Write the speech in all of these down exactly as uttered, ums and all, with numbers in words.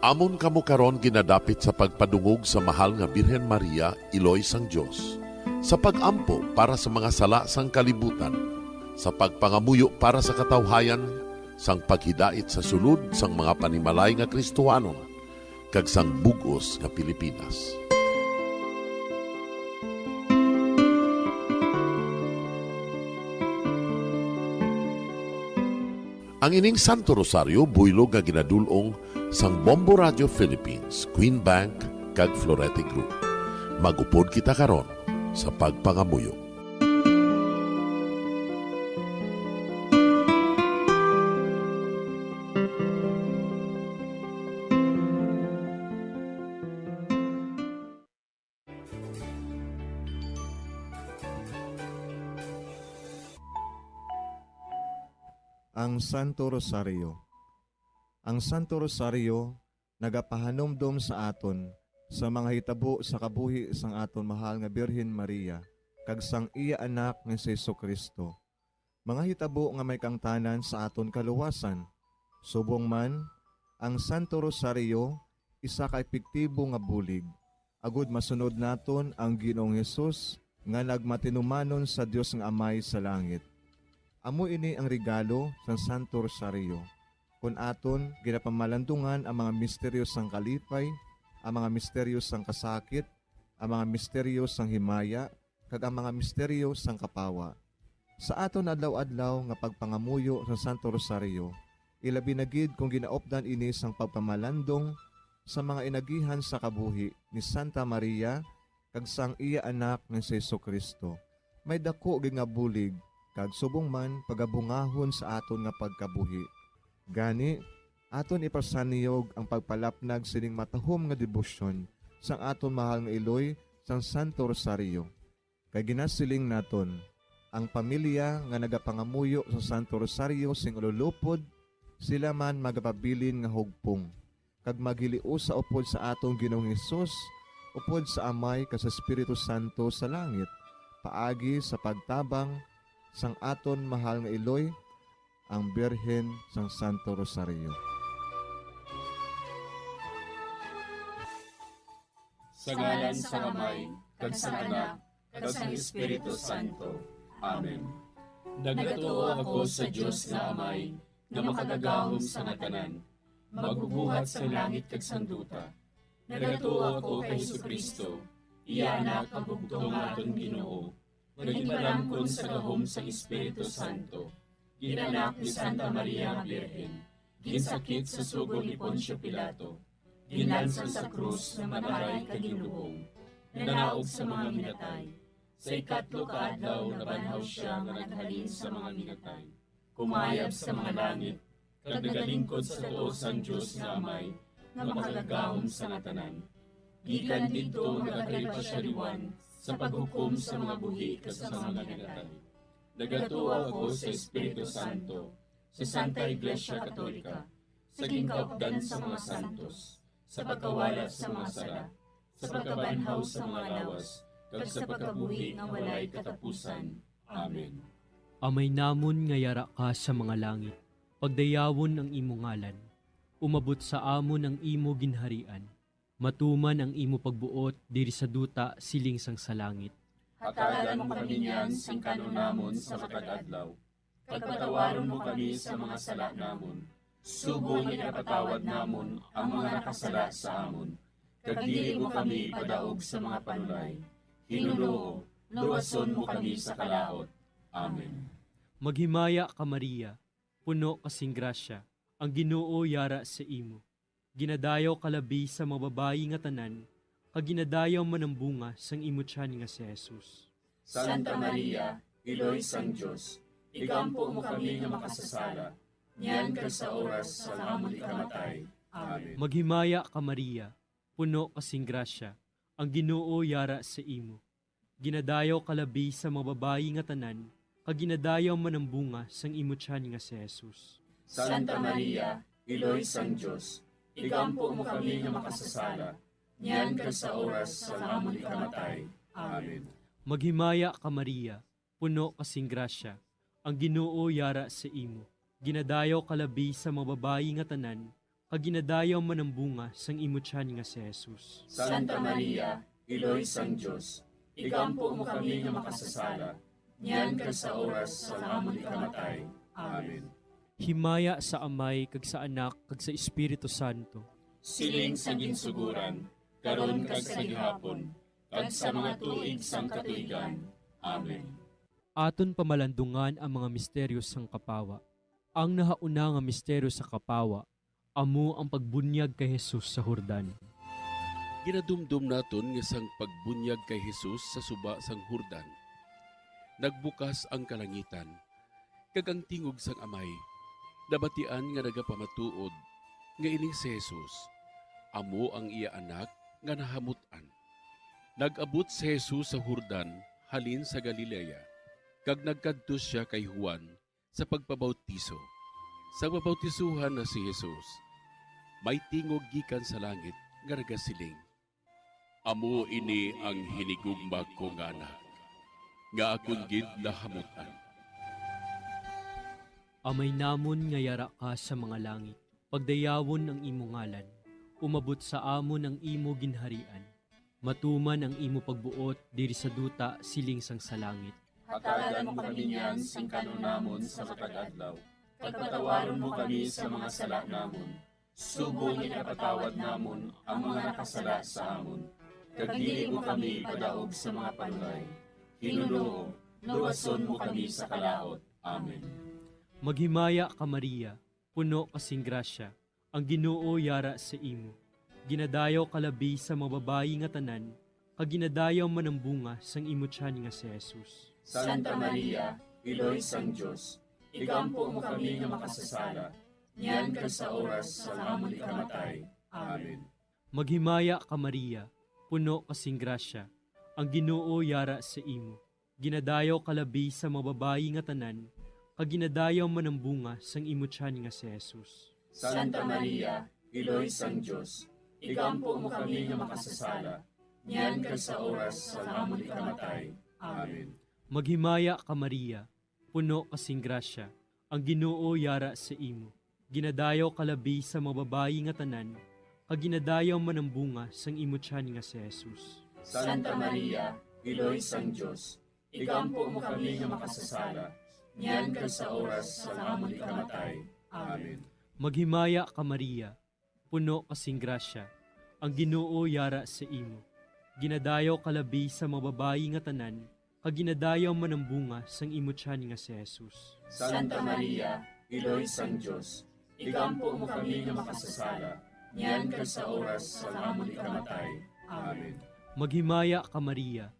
Amon kamo karon ginadapit sa pagpadungog sa Mahal nga Birhen Maria, Iloy sang Dios, sa pag-ampo para sa mga sala sang kalibutan, sa pagpangamuyo para sa katawhayan, sang paghidait sa sulod sang mga panimalay nga Kristohanon, kag sang bug-os nga Pilipinas. Ang ining Santo Rosario buylog nga ginadul-ong sang Bombo Radio Philippines, Queen Bank, kag Florete Group. Mag-upod kita karon sa pagpangamuyo. Ang Santo Rosario. Ang Santo Rosario nagapahanumdom sa aton sa mga hitabo sa kabuhi sang aton mahal nga Birhen Maria kag sang iya Anak nga si Jesu-Cristo, mga hitabo nga may kaangtanan sa aton kaluwasan. Subong man, ang Santo Rosario isa ka epektibo nga bulig agod masunod naton ang Ginoong Hesus nga nagmatinumanon sa Dios nga Amay sa langit. Amo ini ang regalo sang Santo Rosario. Kon aton ginapamalandungan ang mga misteryo sang kalipay, ang mga misteryo sang kasakit, ang mga misteryo sang himaya, kag ang mga misteryo sang kapawa. Sa aton adlaw-adlaw nga pagpangamuyo sa Santo Rosario, ilabi na gid kon ginaupdan ini sang pagpamalandong sa mga inagihan sa kabuhi ni Santa Maria kag sang iya Anak nga si Jesu-Cristo, may daku gid nga bulig kag subong man pagabungahon sa aton nga pagkabuhi. Gani, aton ipasaniyog ang pagpalapnag sining matahom nga debosyon sang aton mahal nga iloy sang Santo Rosario. Kay ginasiling naton, ang pamilya nga nagapangamuyo sa Santo Rosario sing ululupod, sila man magapabilin nga hugpong, kag maghiliusa upod sa aton Ginoong Hesus, upod sa Amay kag sa Espiritu Santo sa langit, paagi sa pagtabang sang aton mahal nga iloy, ang Birhen sang Santo Rosario. Sa ngalan sang Amay, kag sang Anak, kag sang Espiritu Santo. Amen. Nagatuo ako sa Dios nga Amay, nga makagagahom sa nga tanan, magbubuhat sang langit kag sang duta. Nagatuo ako kay Jesu-Cristo, iya Anak, ang bugtong nga aton Ginoo, nga ginpalamkon sa gahom sang Espiritu Santo, ginanak ni Santa Maria nga Birhen, ginsakit sa sugo ni Poncio Pilato, ginlansang sa krus nga maaray kag ginlubong, nanaog sa mga minatay. Sa ikatlo ka adlaw nabanhaw sia nga naghalin sa mga minatay. Kumayab sa mga langit, kag nagalingkod sa tuo sang Dios nga Amay, nga makagagahom sa nga tanan. Gikan didto nagakalipa sia liwan sa paghukom sa mga buhi kag sa mga minatay. Nagatuo ako sa Espiritu Santo, sa Santa Iglesia Katolika, sa ginkaupdan sa mga santos, sa pagkawala sa mga sala, sa pagkabanhaw sa mga lawas, kag sa pagkabuhi nga walay katapusan. Amen. Amay namon nga yara ka sa mga langit, pagdayawon ang imo ngalan. Umabot sa amon ang imo ginharian. Matuman ang imo pagbuot diri sa duta siling sang sa langit. Hatagan mo kami niyan sing kan-on namon sa matag adlaw, kag patawaron mo kami sa mga sala namon, subong nga ginapatawad namon ang mga nakasala sa amon, kag dili mo kami ipadaog sa mga panulay. Hinunoo, luwason mo kami sa kalaut. Amen. Maghimaya ka, Maria, puno ka sing grasya, ang Ginoo yara sa imo. Ginadayaw ka labi sa mga babayi nga tanan, kag ginadayaw man ang bunga sang imo tiyan nga si Jesus. Santa Maria, Iloy sang Dios, igampo mo kami nga makasasala, niyan kag sa oras sang amon ikamatay. Amen. Maghimaya ka, Maria, puno ka sing grasya, ang Ginoo yara sa imo. Ginadayaw ka labi sa mga babayi nga tanan, kag ginadayaw man ang bunga sang imo tiyan nga si Jesus. Santa Maria, Iloy sang Dios, igampo mo kami nga makasasala, niyan kag sa oras sang amon ikamatay. Amen. Maghimaya ka, Maria, puno ka sing grasya, ang Ginoo yara sa imo. Ginadayaw ka labi sa mga babayi nga tanan, kag ginadayaw man ang bunga sang imo tiyan nga si Jesus. Santa Maria, Iloy sang Dios, igampo mo kami nga makasasala, niyan kag sa oras sang amon ikamatay. Amen. Himaya sa Amay, kag sa Anak, kag sa Espiritu Santo. Siling sa ginsuguran, karon kag sa gihapon, kag sa mga tuig sang katuigan. Amen. Aton pamalandungan ang mga misteryo sang Kapawa. Ang nahauna nga misteryo sa Kapawa amo ang pagbunyag kay Jesus sa Jordan. Ginadumdom naton nga sang pagbunyag kay Jesus sa suba sang Jordan, nagbukas ang kalangitan, kag ang tingog sang Amay nabatian nga nagapamatuod nga ining si Jesus amo ang iya Anak nga nahamut-an. Nag-abot si Jesus sa Jordan halin sa Galilea, kag nagkadto sia kay Juan sa pagpabautiso. Sa pabautisohan na si Jesus, may tingog gikan sa langit nga nagasiling, "Amo ini ang hinigugma ko nga Anak, nga akon gid nahamut-an." Amay namon nga yara ka sa mga langit, pagdayawon ang imo ngalan. Umabot sa amon ang imo ginharian. Matuman ang imo pagbuot diri sa duta siling sang sa langit. Hatagan mo kami niyan sing kan-on namon sa matag adlaw, kag patawaron mo kami sa mga sala namon, subong nga ginapatawad namon ang mga nakasala sa amon. Kag dili mo kami ipadaog sa mga panulay. Ginoo, luwason mo kami sa kalaut. Amen. Maghimaya ka, Maria, puno ka sing grasya, ang Ginoo yara sa imo. Ginadayaw ka labi sa mga babayi nga tanan, kag ginadayaw man ang bunga sang imo tiyan nga si Jesus. Santa Maria, Iloy sang Dios, igampo mo kami nga makasasala, niyan kag sa oras sang amon ikamatay. Amen. Maghimaya ka, Maria, puno ka sing grasya, ang Ginoo yara sa imo. Ginadayaw ka labi sa mga babayi nga tanan, kag ginadayaw man ang bunga sang imo tiyan nga si Jesus. Santa Maria, Iloy sang Dios, igampo mo kami nga makasasala, niyan kag sa oras sang amon ikamatay. Amen. Maghimaya ka, Maria, puno ka sing grasya, ang Ginoo yara sa imo. Ginadayaw ka labi sa mga babayi nga tanan, kag ginadayaw man ang bunga sang imo tiyan nga si Jesus. Santa Maria, Iloy sang Dios, igampo mo kami nga makasasala, niyan kag sa oras sang amon ikamatay. Amen. Maghimaya ka, Maria, puno ka sing grasya, ang Ginoo yara sa imo. Ginadayaw ka labi sa mga babayi nga tanan, kag ginadayaw man ang bunga sang imo tiyan nga si Jesus. Santa Maria, Iloy sang Dios, igampo mo kami nga makasasala, niyan kag sa oras sang amon ikamatay. Amen. Maghimaya ka, Maria,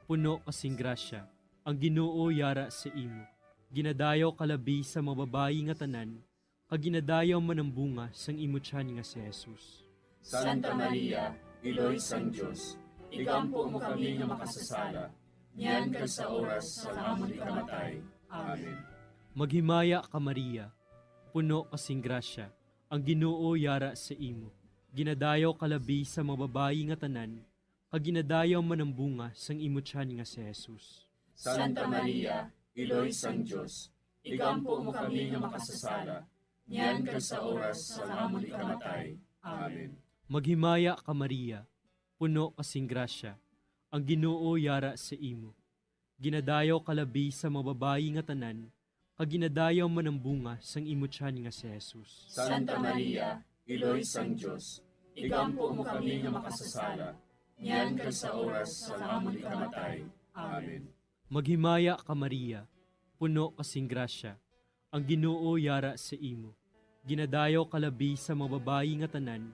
puno ka sing grasya, ang Ginoo yara sa imo. Ginadayaw ka labi sa mga babayi nga tanan, kag ginadayaw man ang bunga sang imo tiyan nga si Jesus. Santa Maria, Iloy sang Dios, igampo mo kami nga makasasala, niyan kag sa oras sang amon ikamatay. Amen. Maghimaya ka, Maria, puno ka sing grasya, ang Ginoo yara sa imo. Ginadayaw ka labi sa mga babayi nga tanan, kag ginadayaw man ang bunga sang imo tiyan nga si Jesus. Santa Maria, Iloy sang Dios, igampo mo kami nga makasasala, niyan kag sa oras sang amon ikamatay. Amen. Maghimaya ka, Maria, puno ka sing grasya, ang Ginoo yara sa imo. Ginadayaw ka labi sa mga babayi nga tanan, kag ginadayaw man ang bunga sang imo tiyan nga si Jesus. Santa Maria, Iloy sang Dios, igampo mo kami nga makasasala, niyan kag sa oras sang amon ikamatay. Amen. Maghimaya ka, Maria, puno ka sing grasya, ang Ginoo yara sa imo. Ginadayaw ka labi sa mga babayi nga tanan,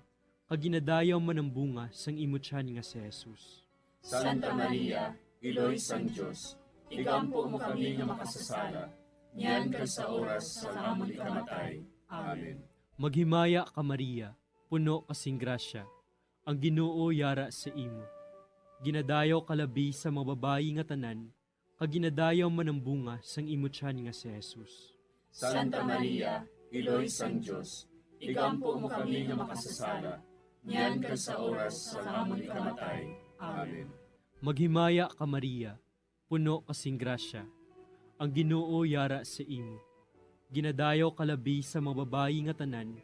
kag ginadayaw man ang bunga sang imo tiyan nga si Jesus. Santa Maria, Iloy sang Dios, igampo mo kami nga makasasala, niyan kag sa oras sang amon ikamatay. Amen. Maghimaya ka, Maria, puno ka sing grasya, ang Ginoo yara sa imo. Ginadayaw ka labi sa mga babayi nga tanan, kag ginadayaw man ang bunga sang imo tiyan nga si Jesus. Santa Maria, Iloy sang Dios, igampo mo kami nga makasasala, niyan kag sa oras sang amon ikamatay. Amen. Maghimaya ka, Maria, puno ka sing grasya, ang Ginoo yara sa imo. Ginadayaw ka labi sa mga babayi nga tanan,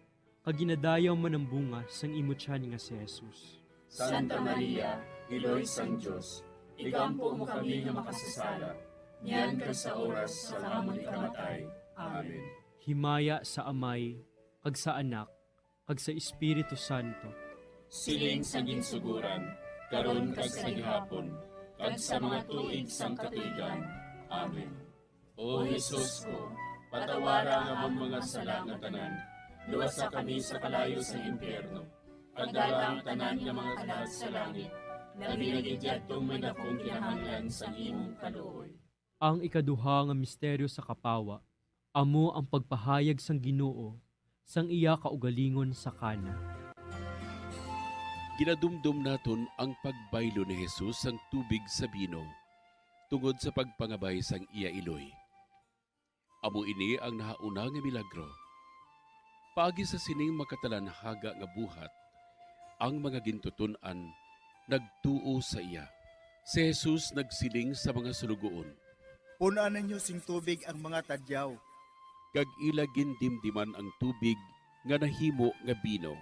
kag ginadayaw man ang bunga sang imo tiyan nga si Jesus. Santa Maria, Iloy sang Dios, igampo mo kami nga makasasala, niyan kag sa oras sa amon ikamatay. Amen. Himaya sa Amay, kag sa Anak, kag sa Espiritu Santo. Siling sa ginsuguran, karon kag sa gihapon, kag sa mga tuig sang katuigan. Amen. O Jesus ko, patawara ang amon mga sala nga tanan, luwasa kami sa kalayo sa impyerno, kag dala ang tanan nga mga kalag sa langit, labi na gid yadtong may dakong kinahanglan sang imong kaluoy. Ang ikaduha nga misteryo sa kapawa amo ang pagpahayag sang Ginoo sang iya kaugalingon sa Cana. Ginadumdom naton ang pagbaylo ni Jesus sang tubig sa bino tungod sa pagpangabay sang iya iloy. Amo ini ang nahauna nga milagro. Paagi sa sining makatalanhaga nga buhat, ang mga gintuton-an nagtuo sa iya. Si Jesus nagsiling sa mga suloguon, "Pun-an ninyo sing tubig ang mga tadyaw." Kag ila gindimdiman ang tubig nga nahimo nga bino.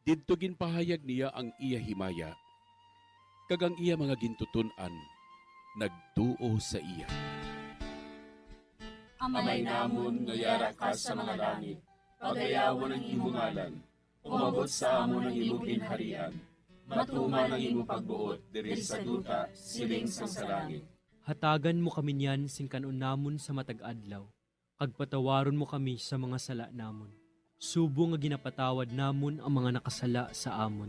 Didto ginpahayag niya ang iya himaya, kag ang iya mga gintuton-an nagtuo sa iya. Amay namon nga yara ka sa mga langit, pagayawon ang imo ngalan, umabot sa amon ang imo ginharian, matuman ang imo pagbuot diri sa duta, siling sang sa langit. Hatagan mo kami niyan sing kan-on namon sa matag adlaw, kag patawaron mo kami sa mga sala namon, subong nga ginapatawad namon ang mga nakasala sa amon,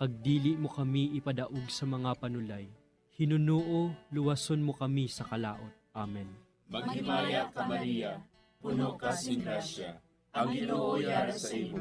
kag dili mo kami ipadaog sa mga panulay. Hinunoo, luwason mo kami sa kalaut. Amen. Maghimaya ka, Maria, puno ka sing grasya, ang Ginoo yara sa imo.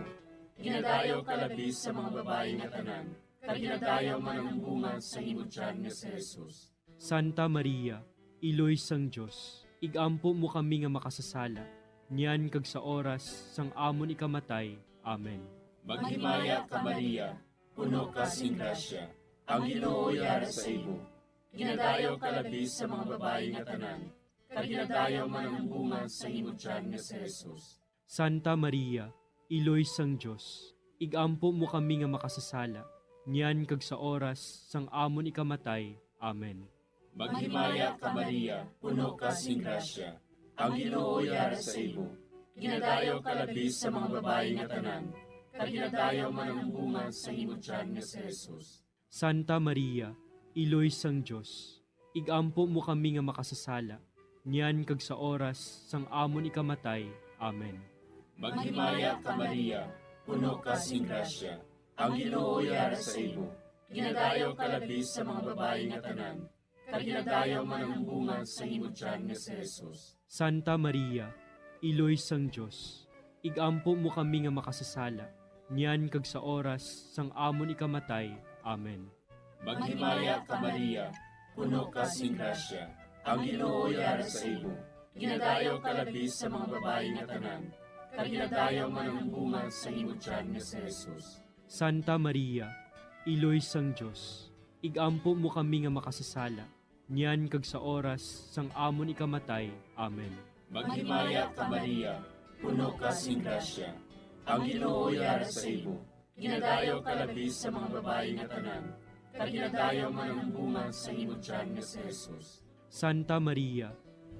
Ginadayaw ka labi sa mga babayi nga tanan, kag ginadayaw man ang bunga sa imo tiyan nga si Jesus. Santa Maria, Iloy sang Dios, ig-ampo mo kami nga makasasala, niyan kag sa oras sang amon ikamatay. Amen. Maghimaya ka, Maria, puno ka sing grasya, ang Ginoo yara sa imo. Ginadayaw ka labi sa mga babayi nga tanan, kag ginadayaw man ang bunga sa imo tiyan nga si Jesus. Santa Maria, Iloy sang Dios, ig-ampo mo kami nga makasasala, niyan kag sa oras sang amon ikamatay. Amen. Maghimaya ka, Maria, puno ka sing grasya, ang Ginoo yara sa imo. Ginadayaw ka labi sa mga babayi nga tanan, kag ginadayaw man ang bunga sa imo tiyan nga si Jesus. Santa Maria, Iloy sang Dios, ig-ampo mo kami nga makasasala, niyan kag sa oras sang amon ikamatay. Amen. Maghimaya ka, Maria, puno ka sing grasya, ang Ginoo yara sa imo. Ginadayaw ka labi sa mga babayi nga tanan, kag ginadayaw man ang bunga sa imo tiyan nga si Jesus. Santa Maria, Iloy sang Dios, ig-ampo mo kami nga makasasala, niyan kag sa oras sang amon ikamatay. Amen. Maghimaya ka, Maria, puno ka sing grasya, ang Ginoo yara sa imo. Ginadayaw ka labi sa mga babayi nga tanan, kag ginadayaw man ang bunga sa imo tiyan nga si Jesus. Santa Maria, Iloy sang Dios, ig-ampo mo kami nga makasasala, niyan kag sa oras sang amon ikamatay. Amen. Maghimaya ka, Maria, puno ka sing grasya, ang Ginoo yara sa imo. Ginadayaw ka labi sa mga babayi nga tanan, kag ginadayaw man ang bunga sa imo tiyan nga si Jesus. Santa Maria,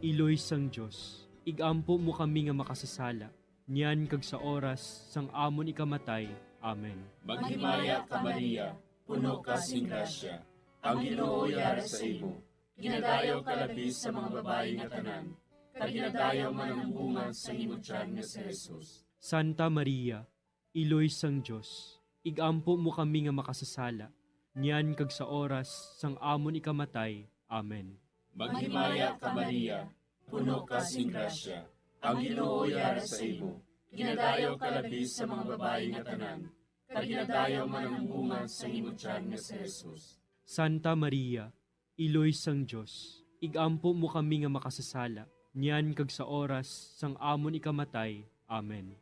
Iloy sang Dios, ig-ampo mo kami nga makasasala, niyan kag sa oras sang amon ikamatay. Amen. Maghimaya ka, Maria, puno ka sing grasya, ang Ginoo yara sa imo. Ginadayaw ka labi sa mga babayi nga tanan, kag ginadayaw man ang bunga sa imo tiyan nga si Jesus. Santa Maria, Iloy sang Dios, ig-ampo mo kami nga makasasala, niyan kag sa oras sang amon ikamatay. Amen. Maghimaya ka, Maria, puno ka sing grasya, ang Ginoo yara sa imo. Ginadayaw ka labi sa mga babayi nga tanan, kag ginadayaw man ang bunga sa imo tiyan nga si Jesus. Santa Maria, Iloy sang Dios, ig-ampo mo kami nga makasasala, niyan kag sa oras sang amon ikamatay. Amen.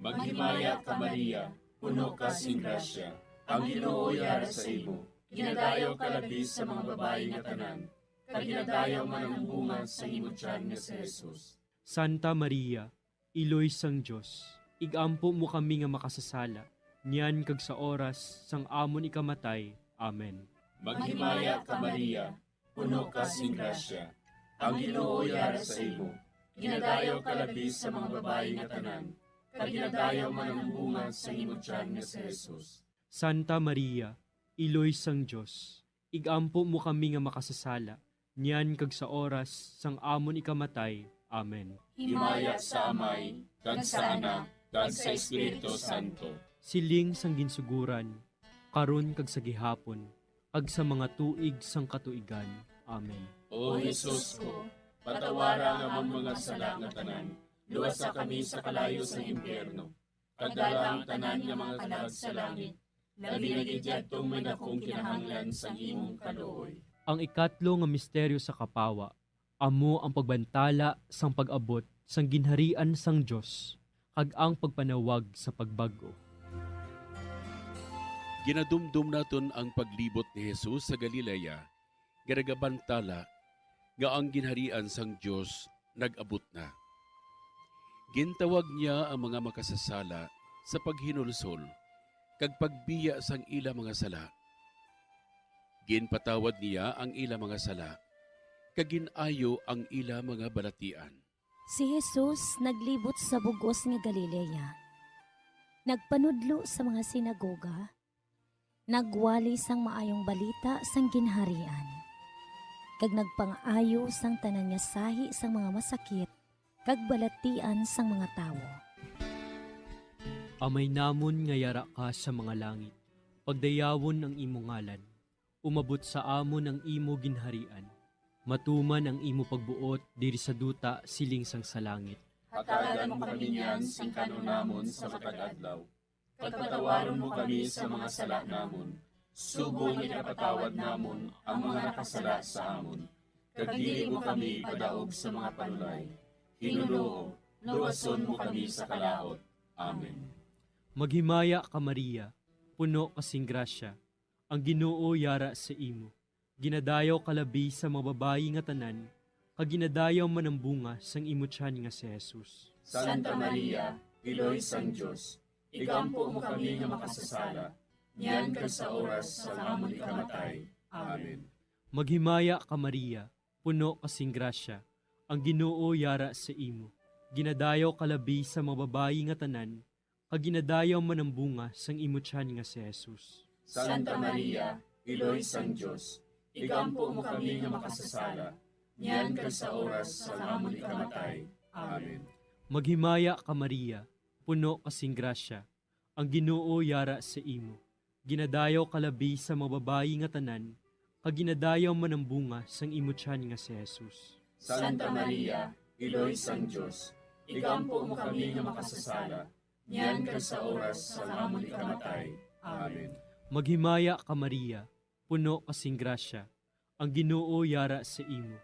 Maghimaya ka, Maria, puno ka sing grasya, ang Ginoo yara sa imo. Ginadayaw ka labi sa mga babayi nga tanan, kag ginadayaw man ang bunga sa imo tiyan nga si Jesus. Santa Maria, Iloy sang Dios, igampo mo kami nga makasasala, niyan kag sa oras sang amon ikamatay. Amen. Maghimaya ka, Maria, puno ka sing grasya. Ang Ginoo yara sa imo. Ginadayaw ka labi sa mga babayi nga tanan, kag ginadayaw man ang bunga sang imo tiyan nga si Jesus. Santa Maria, Iloy sang Dios, igampo mo kami nga makasasala, niyan kag sa oras sang amon ikamatay. Amen. Himaya sa Amay, kag sa Anak, kag sa Espiritu Santo. Siling sang ginsuguran, karon kag sa gihapon, kag sa mga tuig sang katuigan. Amen. O Jesus ko, patawara ang amon mga sala nga tanan, luwasa kami sa kalayo sang impyerno, kag dala ang tanan nga mga kalag sa langit, labi na gid yadtong may dakong kinahanglan sang imong kaluoy. Ang ikatlo nga misteryo sa kapawa amo ang pagbantala sang pag-abot sang ginharian sang Dios kag ang pagpanawag sa pagbag-o. Ginadumdom naton ang paglibot ni Jesus sa Galilea nga nagabantala nga ang ginharian sang Dios nag-abot na. Gintawag niya ang mga makasasala sa paghinulsol kag pagbiya sang ila mga sala. Ginpatawad niya ang ila mga sala, kag gin-ayo ang ila mga balatian. Si Jesus naglibot sa bug-os nga Galilea. Nagpanudlo sa mga sinagoga, nagwali sang maayong balita sang Ginharian, kag nagpangaayo sang tanan nga sahi sang mga masakit kag balatian sang mga tawo. Amay namon nga yara ka sa mga langit, pagdayawon ang imo ngalan. Umabot sa amon ang imo ginharian. Matuman ang imo pagbuot diri sa duta siling sang sa langit. Hatagan mo kami niyan sing kan-on namon sa matag adlaw. Kag patawaron mo kami sa mga sala namon, subong nga ginapatawad namon ang mga nakasala sa amon. Kag dili mo kami ipadaog sa mga panulay. Hinunoo, luwason mo kami sa kalaut. Amen. Maghimaya ka, Maria, puno ka sing grasya, ang Ginoo yara sa imo. Ginadayaw ka labi sa mga babayi nga tanan, kag ginadayaw man ang bunga sang imo tiyan nga si Jesus. Santa Maria, Iloy sang Dios, igampo mo kami nga makasasala, niyan kag sa oras sang amon ikamatay. Amen. Maghimaya ka, Maria, puno ka sing grasya, ang Ginoo yara sa imo. Ginadayaw ka labi sa mga babayi nga tanan, kag ginadayaw man ang bunga sang imo tiyan nga si Jesus. Santa Maria, Iloy sang Dios, igampo mo kami nga makasasala, niyan kag sa oras sang amon ikamatay. Amen. Maghimaya ka, Maria, puno ka sing grasya, ang Ginoo yara sa imo. Ginadayaw ka labi sa mga babayi nga tanan, kag ginadayaw man ang bunga sang imo tiyan nga si Jesus. Santa Maria, Iloy sang Dios, igampo mo kami nga makasasala, niyan kag sa oras sang amon ikamatay. Amen. Maghimaya ka, Maria, puno ka sing grasya, ang Ginoo yara sa imo.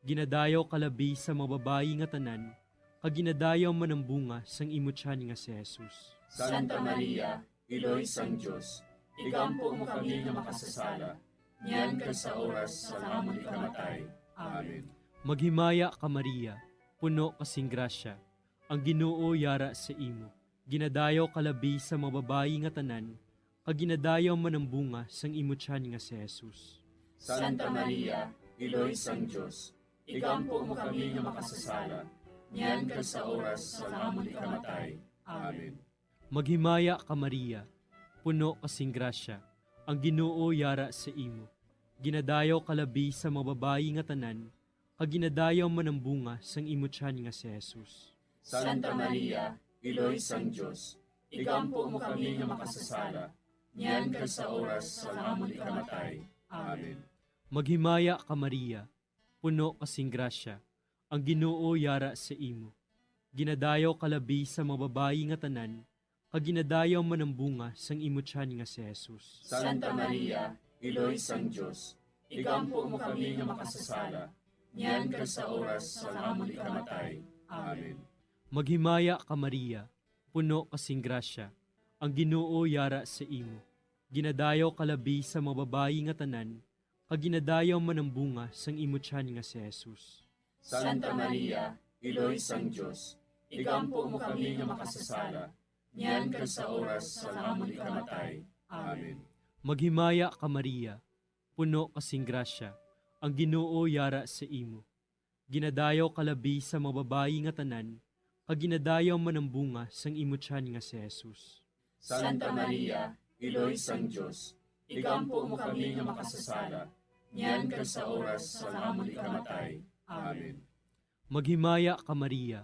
Ginadayaw ka labi sa mga babayi nga tanan, kag ginadayaw man ang bunga sang imo tiyan nga si Jesus. Santa Maria, Iloy sang Dios, igampo mo kami nga makasasala, niyan kag sa oras sang amon ikamatay. Amen. Maghimaya ka, Maria, puno ka sing grasya, ang Ginoo yara sa imo. Ginadayaw ka labi sa mga babayi nga tanan, kag ginadayaw man ang bunga sang imo tiyan nga si Jesus. Santa Maria, Iloy sang Dios, igampo mo kami nga makasasala, niyan kag sa oras sang amon ikamatay. Amen. Maghimaya ka, Maria, puno ka sing grasya, ang Ginoo yara sa imo. Ginadayaw ka labi sa mga babayi nga tanan, kag ginadayaw man ang bunga sang imo tiyan nga si Jesus. Santa Maria, Iloy sang Dios, igampo mo kami nga makasasala, niyan kag sa oras sang amon ikamatay. Amen. Maghimaya ka, Maria, puno ka sing grasya, ang Ginoo yara sa imo. Ginadayaw ka labi sa mga babayi nga tanan, kag ginadayaw man ang bunga sang imo tiyan nga si Jesus. Santa Maria, Iloy sang Dios, igampo mo kami nga makasasala, niyan kag sa oras sang amon ikamatay. Amen. Maghimaya ka, Maria, puno ka sing grasya, ang Ginoo yara sa imo. Ginadayaw ka labi sa mga babayi nga tanan, kag ginadayaw man ang bunga sang imo tiyan nga si Jesus. Santa Maria, Iloy sang Dios, igampo mo kami nga makasasala, niyan kag sa oras sang amon ikamatay. Amen. Maghimaya ka, Maria, puno ka sing grasya, ang Ginoo yara sa imo. Ginadayaw ka labi sa mga babayi nga tanan, kag ginadayaw man ang bunga sang imo tiyan nga si Jesus. Santa Maria, Iloy sang Dios, igampo mo kami nga makasasala, niyan kag sa oras sang amon ikamatay. Amen. Maghimaya ka, Maria,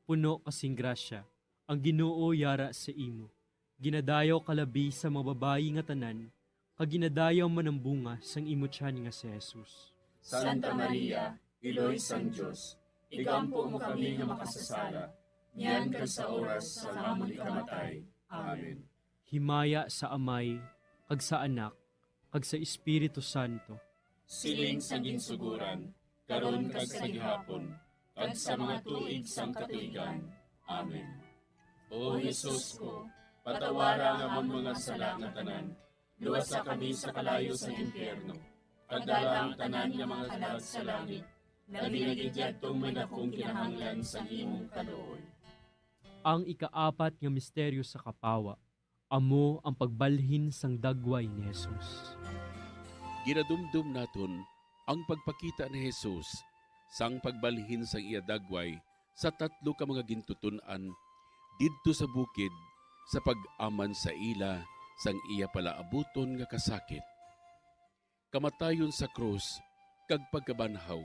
puno ka sing grasya, ang Ginoo yara sa imo. Ginadayaw ka labi sa mga babayi nga tanan, kag ginadayaw man ang bunga sang imo tiyan nga si Jesus. Santa Maria, Iloy sang Dios, igampo mo kami nga makasasala, niyan kag sa oras sang amon ikamatay. Amen. Himaya sa Amay, kag sa Anak, kag sa Espiritu Santo. Siling sang ginsugoran, karon kag sa gihapon, kag sa mga tuig sang katuigan. Amen. O Jesus ko, patawara ang amon mga sala nga tanan, luwasa kami sa kalayo sang impyerno, kag dala ang tanan nga mga kalag sa langit, labi na gid yadtong may dakong kinahanglan sang imong kaluoy. Ang ikaapat nga misteryo sa kapawa, amo ang pagbalhin sang dagway ni Jesus. Ginadumdom naton ang pagpakita ni Jesus sang pagbalhin sang iya dagway sa tatlo ka mga gintuton-an didto sa bukid sa pag-aman sa ila sang iya palaabuton nga kasakit, kamatayon sa krus, kag pagkabanhaw,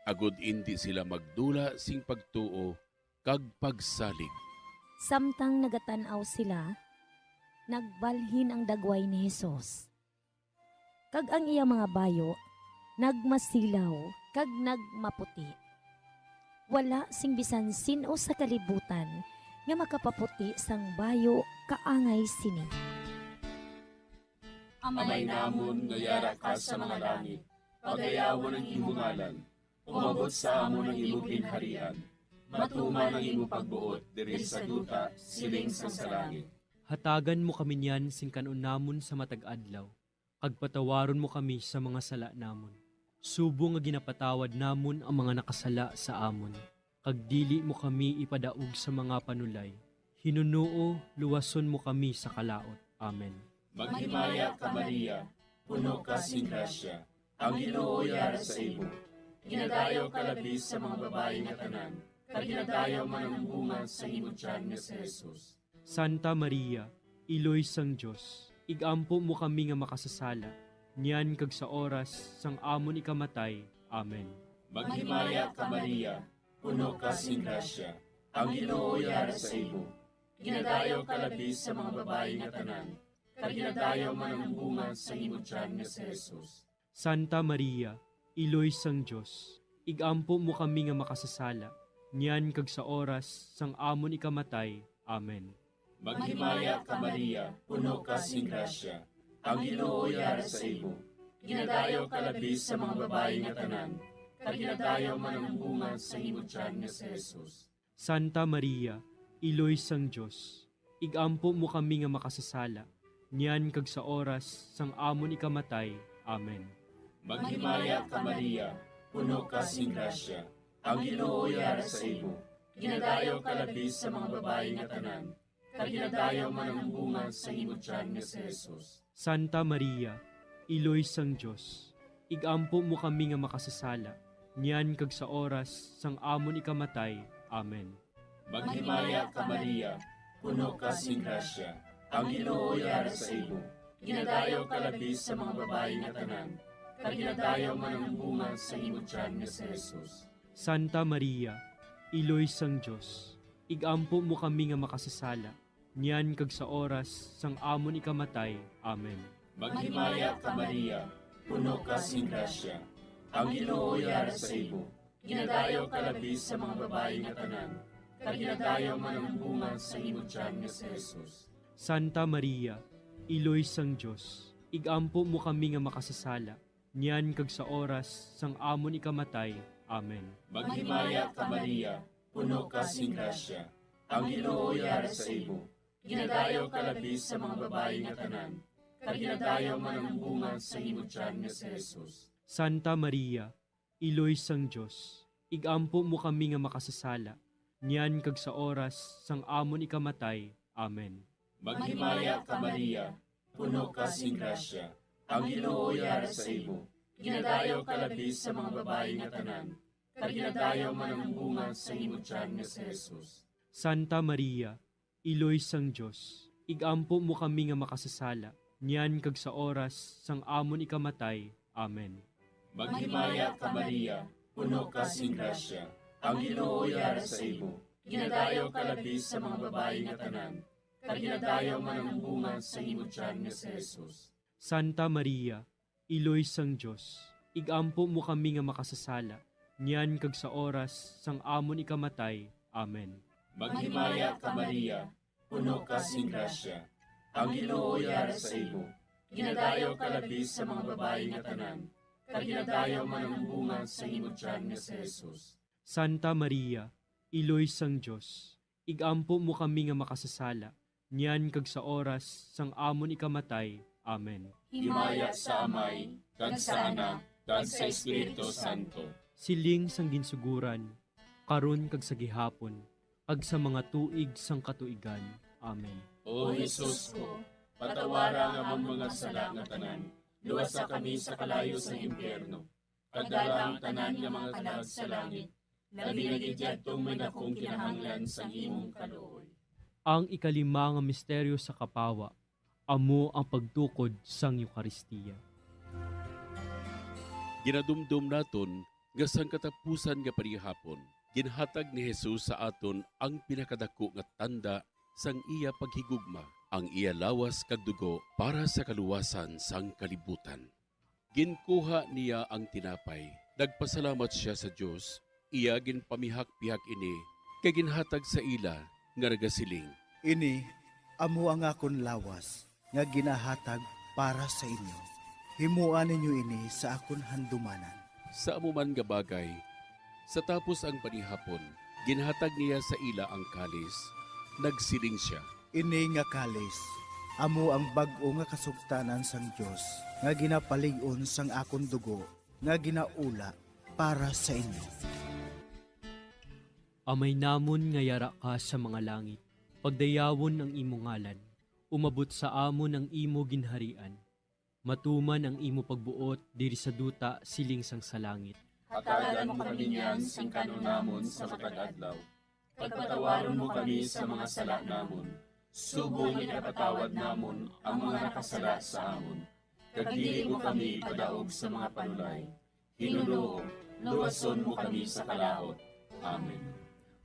agod indi sila magdula sing pagtuo kag pagsalig. Samtang nagatan-aw sila, nagbalhin ang dagway ni Jesus, kag ang iya mga bayo nagmasilaw kag nagmaputi. Wala sing bisan sin-o sa kalibutan nga makapaputi sang bayo kaangay sini. Amay namon nga yara ka sa mga langit, pagayawon ang imo ngalan. Umabot sa amon ang imo ginharian. Matuman ang imo pagbuot diri sa duta, siling sang sa langit. Hatagan mo kami niyan sing kan-on namon sa matag adlaw, kag patawaron mo kami sa mga sala namon, subong nga ginapatawad namon ang mga nakasala sa amon, kag dili mo kami ipadaog sa mga panulay. Hinunoo, luwason mo kami sa kalaut. Amen. Maghimaya ka, Maria, puno ka sing grasya, ang Ginoo yara sa imo. Ginadayaw ka labi sa mga babayi nga tanan, kag ginadayaw man ang bunga sa imo tiyan nga si Jesus. Santa Maria, Iloy sang Dios, igampo mo kami nga makasasala, niyan kag sa oras sang amon ikamatay. Amen. Maghimaya ka, Maria, puno ka sing grasya, ang Ginoo yara sa imo. Ginadayaw ka labi sa mga babayi nga tanan, kag ginadayaw man ang bunga sa imo tiyan nga si Jesus. Santa Maria, Iloy sang Dios, igampo mo kami nga makasasala, niyan kag sa oras sang amon ikamatay. Amen. Maghimaya ka, Maria, puno ka sing grasya, ang Ginoo yara sa imo. Ginadayaw ka labi sa mga babayi nga tanan, kag ginadayaw man ang bunga sa imo tiyan nga si Jesus. Santa Maria, Iloy sang Dios, igampo mo kami nga makasasala, niyan kag sa oras sang amon ikamatay. Amen. Maghimaya ka, Maria, puno ka sing grasya, ang Ginoo yara sa imo. Ginadayaw ka labi sa mga babayi nga tanan, kag ginadayaw man ang bunga sa imo tiyan nga si Jesus. Santa Maria, Iloy sang Dios, igampo mo kami nga makasasala, niyan kag sa oras sang amon ikamatay. Amen. Maghimaya ka, Maria, puno ka sing grasya, ang Ginoo yara sa imo. Ginadayaw ka labi sa mga babayi nga tanan, kag ginadayaw man ang bunga sa imo tiyan nga si Jesus. Santa Maria, Iloy sang Dios, igampo mo kami nga makasasala, niyan kag sa oras sang amon ikamatay. Amen. Maghimaya ka, Maria, puno ka sing grasya, ang Ginoo yara sa imo. Ginadayaw ka labi sa mga babayi nga tanan, kag ginadayaw man ang bunga sa imo tiyan nga si Jesus. Santa Maria, Iloy sang Dios, igampo mo kami nga makasasala, niyan kag sa oras sang amon ikamatay. Amen. Maghimaya ka, Maria, puno ka sing grasya, ang Ginoo yara sa imo. Ginadayaw ka labi sa mga babayi nga tanan, kag ginadayaw man ang bunga sa imo tiyan nga si Jesus. Santa Maria, Iloy sang Dios, igampo mo kami nga makasasala, niyan kag sa oras sang amon ikamatay. Amen. Maghimaya ka, Maria, puno ka sing grasya, ang Ginoo yara sa imo. Ginadayaw ka labi sa mga babayi nga tanan, kag ginadayaw man ang bunga sa imo tiyan nga si Jesus. Santa Maria, Iloy sang Dios, igampo mo kami nga makasasala, niyan kag sa oras sang amon ikamatay. Amen. Maghimaya ka, Maria, puno ka sing grasya, ang Ginoo yara sa imo. Ginadayaw ka labi sa mga babayi nga tanan, kag ginadayaw man ang bunga sa imo tiyan nga si Jesus. Santa Maria, Iloy sang Dios, igampo mo kami nga makasasala, niyan kag sa oras sang amon ikamatay. Amen. Maghimaya ka, Maria, puno ka sing grasya, ang Ginoo yara sa imo. Ginadayaw ka labi sa mga babayi nga tanan, kag ginadayaw man ang bunga sa imo tiyan nga si Jesus. Santa Maria, Iloy sang Dios, igampo mo kami nga makasasala, niyan kag sa oras sang amon ikamatay. Amen. Himaya sa Amay, kag sa Anak, kag sa Espiritu Santo. Siling sang ginsuguran, karon kag sa gihapon, kag sa mga tuig sang katuigan. Amen. O Jesus ko, patawara ang amon mga sala nga tanan, luwasa kami sa kalayo sang impyerno, kag dala ang tanan nga mga kalag sa langit, labi na gid yadtong may dakong kinahanglan sang imong kaluoy. Ang ikalima nga misteryo sa kapawa, amo ang pagtukod sang Eukaristia. Ginadumdom naton nga sang katapusan nga panihapon, ginhatag ni Jesus sa aton ang pinakadako nga tanda sang iya paghigugma, ang iya lawas kag dugo para sa kaluwasan sang kalibutan. Ginkuha niya ang tinapay, nagpasalamat sia sa Dios, iya ginpamihak-pihak ini, kag ginhatag sa ila, nga nagasiling, "Ini amo ang akon lawas nga ginahatag para sa inyo. Himoa ninyo ini sa akon handumanan." Sa amo man nga bagay, sa tapos ang panihapon, ginhatag niya sa ila ang kalis. Nagsiling sia, "Ini nga kalis amo ang bag-o nga kasugtanan sang Dios, nga ginapalig-on sang akon dugo, nga ginaula para sa inyo." Amay namon nga yara ka sa mga langit, pagdayawon ang imo ngalan, umabot sa amon ang imo ginharian, matuman ang imo pagbuot diri sa duta siling sang sa langit. Hatagan mo kami niyan sing kan-on namon sa matag adlaw, kag patawaron mo kami sa mga sala namon, subong nga ginapatawad namon ang mga nakasala sa amon, kag dili mo kami ipadaog sa mga panulay. Ginoo, luwason mo kami sa kalaut. Amen.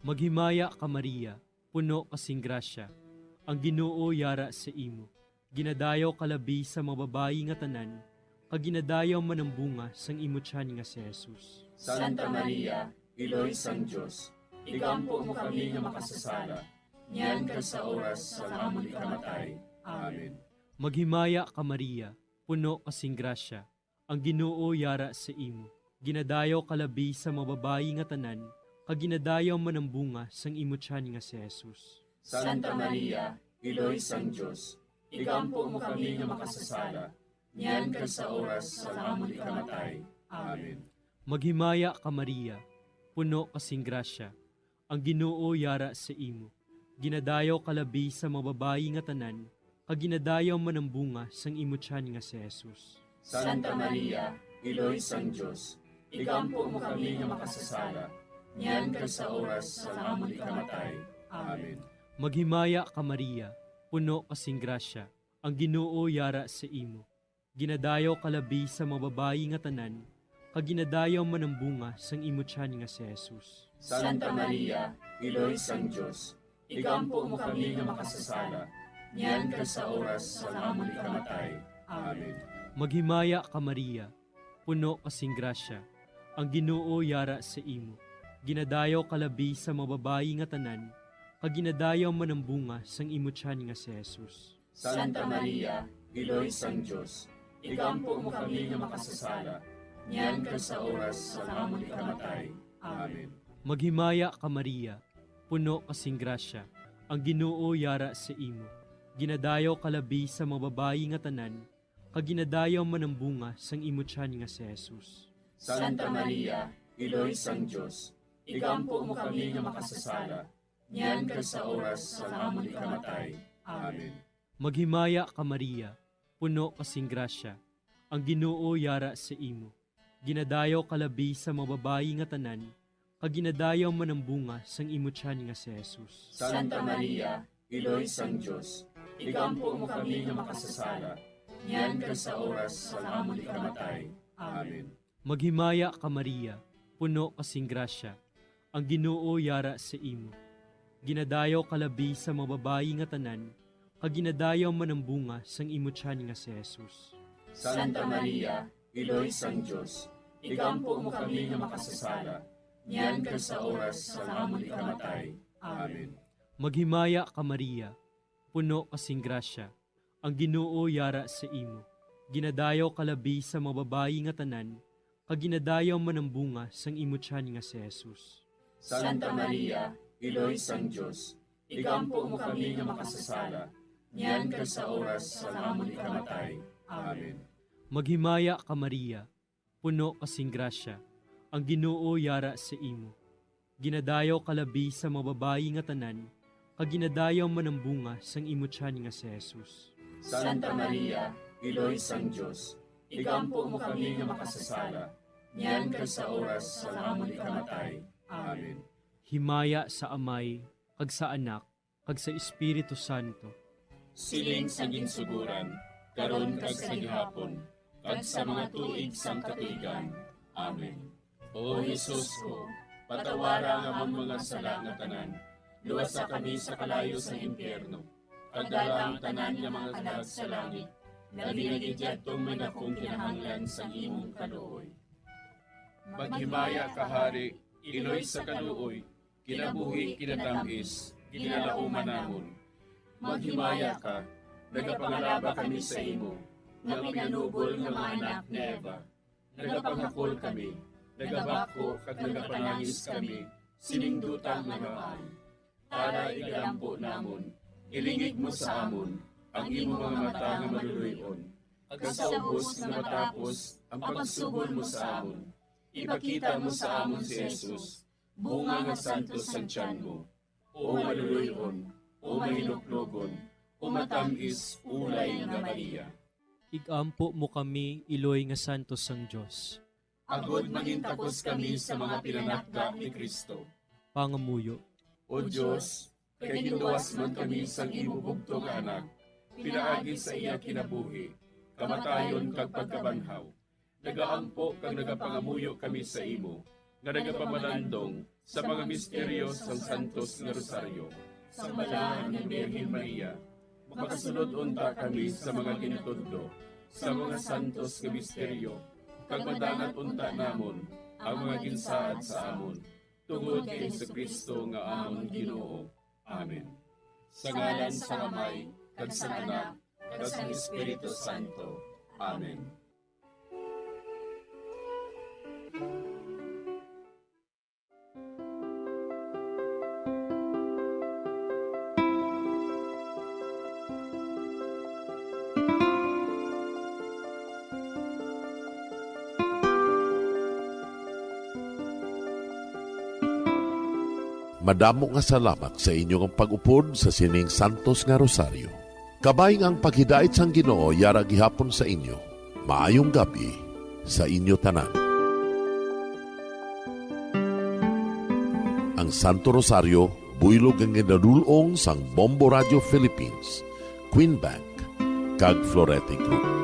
Maghimaya ka, Maria, puno ka sing grasya, ang Ginoo yara sa imo. Ginadayaw ka labi sa mga babayi nga tanan, kag ginadayaw man ang bunga sang imo tiyan nga si Jesus. Santa Maria, Iloy sang Dios, igampo mo kami nga makasasala, niyan kag sa oras sang amon ikamatay. Amen. Maghimaya ka, Maria, puno ka sing grasya, ang Ginoo yara sa imo. Ginadayaw ka labi sa mga babayi nga tanan, kag ginadayaw man ang bunga sang imo tiyan nga si Jesus. Santa Maria, Iloy sang Dios, igampo mo kami nga makasasala, niyan kag sa oras sang amon ikamatay. Amen. Maghimaya ka, Maria, puno ka sing grasya, ang Ginoo yara sa imo. Ginadayaw ka labi sa mga babayi nga tanan, kag ginadayaw man ang bunga sang imo tiyan nga si Jesus. Santa Maria, Iloy sang Dios, igampo mo kami nga makasasala, niyan kag sa oras sang amon ikamatay. Amen. Maghimaya ka, Maria, puno ka sing grasya, ang Ginoo yara sa imo. Ginadayaw ka labi sa mga babayi nga tanan, kag ginadayaw man ang bunga sang imo tiyan nga si Jesus. Santa Maria, Iloy sang Dios, igampo mo kami nga makasasala, niyan kag sa oras sang amon ikamatay. Amen. Maghimaya ka, Maria, puno ka sing grasya, ang Ginoo yara sa imo. Ginadayaw ka labi sa mga babayi nga tanan, kag ginadayaw man ang bunga sang imo tiyan nga si Jesus. Santa Maria, Iloy sang Dios, igampo mo kami nga makasasala, niyan kag sa oras sang amon ikamatay. Amen. Maghimaya ka, Maria, puno ka sing grasya, ang Ginoo yara sa imo. Ginadayaw ka labi sa mga babayi nga tanan, kag ginadayaw man ang bunga sang imo tiyan nga si Jesus. Santa Maria, Iloy sang Dios, igampo mo kami nga makasasala, niyan kag sa oras sang amon ikamatay. Amen. Maghimaya ka, Maria, puno ka sing grasya, ang Ginoo yara sa imo. Ginadayaw ka labi sa mga babayi nga tanan, kag ginadayaw man ang bunga sang imo tiyan nga si Jesus. Santa Maria, Iloy sang Dios, igampo mo kami nga makasasala, niyan kag sa oras sang amon ikamatay. Amen. Maghimaya ka, Maria, puno ka sing grasya, ang Ginoo yara sa imo. Ginadayaw ka labi sa mga babayi nga tanan, kag ginadayaw man ang bunga sang imo tiyan nga si Jesus. Santa Maria, Iloy sang Dios, igampo mo kami nga makasasala, niyan kag sa oras sang amon ikamatay. Amen. Maghimaya ka, Maria, puno ka sing grasya, ang Ginoo yara sa imo. Ginadayaw ka labi sa mga babayi nga tanan, kag ginadayaw man ang bunga sang imo tiyan nga si Jesus. Santa Maria, Iloy sang Dios, igampo mo kami nga makasasala, niyan kag sa oras sang amon ikamatay. Amen. Maghimaya ka, Maria, puno ka sing grasya, ang Ginoo yara sa imo. Ginadayaw ka labi sa mga babayi nga tanan, kag ginadayaw man ang bunga sang imo tiyan nga si Jesus. Santa Maria, Iloy sang Dios, igampo mo kami nga makasasala, niyan kag sa oras sang amon ikamatay. Amen. Himaya sa Amay, kag sa Anak, kag sa Espiritu Santo. Siling sa ginsugoran, karon kag sa gihapon, kag sa mga tuig sang katuigan. Amen. O Jesus ko, patawara ang amon mga sala nga tanan, luwasa kami sa kalayo sang impyerno, kag dala ang tanan nga mga kalag sa langit, labi na gid yadtong may dakong kinahanglan sang imong kaluoy. Maghimaya ka, Hari, Iloy sa kaluoy, kinabuhi, kinatam-is, ginalauman namon. Maghimaya ka, nagapangalaba kami sa imo, nga pinanubol nga mga anak ni Eva. Nagapangakol kami, nagabako kag nagapanangis kami sining duta nga nabaan. Tara, igalampo namon, ilingig mo sa amon ang imo mga mata nga maluloy-on, kag sa ubos nga matapos ang pagsugol mo sa amon, ipakita mo sa amon si Jesus, bunga nga santos sang tiyan mo, o maluloy-on, o mahinuklogon, o matam-is ulay nga Maria. Igampo mo kami, iloy nga santos sang Dios. Agod mangintakos kami sa mga pinanakda ni Cristo. Pangamuyo. O Dios, kay ginluwas man kami sang imo bugtong nga Anak, pinaagi sa iya kinabuhi, kamatayon, kag pagkabanhaw, nagaampo kag nagapangamuyo kami sa imo, nga nagapamalandong sa mga misteryo sang santos nga Rosaryo. Sa Balaan nga Birhen Maria, makasulod unta kami sa mga ginatudlo sa mga santos nga misteryo, kag madangat unta namon ang mga ginsaad sa amon, tungod kay Jesu-Cristo nga amon Ginoo. Amen. Sa ngalan sang Amay, kag sang Anak, kag sang Espiritu Santo. Amen. Madamo nga salamat sa inyo nga pag-upod sa sining santos nga rosaryo. Kabay nga ang paghidait sang Ginoo yara gihapon sa inyo. Maayong gab-i sa inyo tanan. Ang Santo Rosario, buylog nga ginadul-ong sang Bombo Radio Philippines, Queen Bank, kag Florete Group.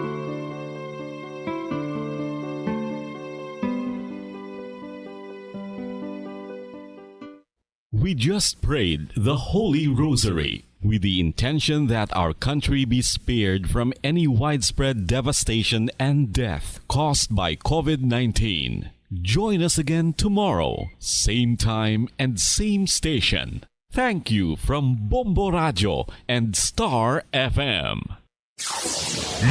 We just prayed the Holy Rosary with the intention that our country be spared from any widespread devastation and death caused by covid nineteen. Join us again tomorrow, same time and same station. Thank you from Bombo Radio and Star F M.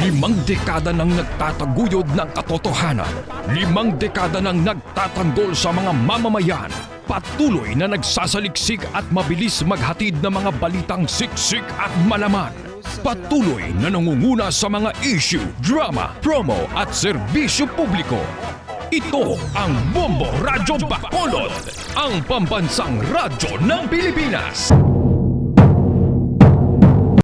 Limang dekada nang nagtataguyod ng katotohanan. Limang dekada nang nagtatanggol sa mga mamamayan. Patuloy na nagsasaliksik at mabilis maghatid ng mga balitang siksik at malaman. Patuloy na nangunguna sa mga issue, drama, promo at serbisyo publiko. Ito ang Bombo Radyo Bacolod, ang pambansang radyo ng Pilipinas.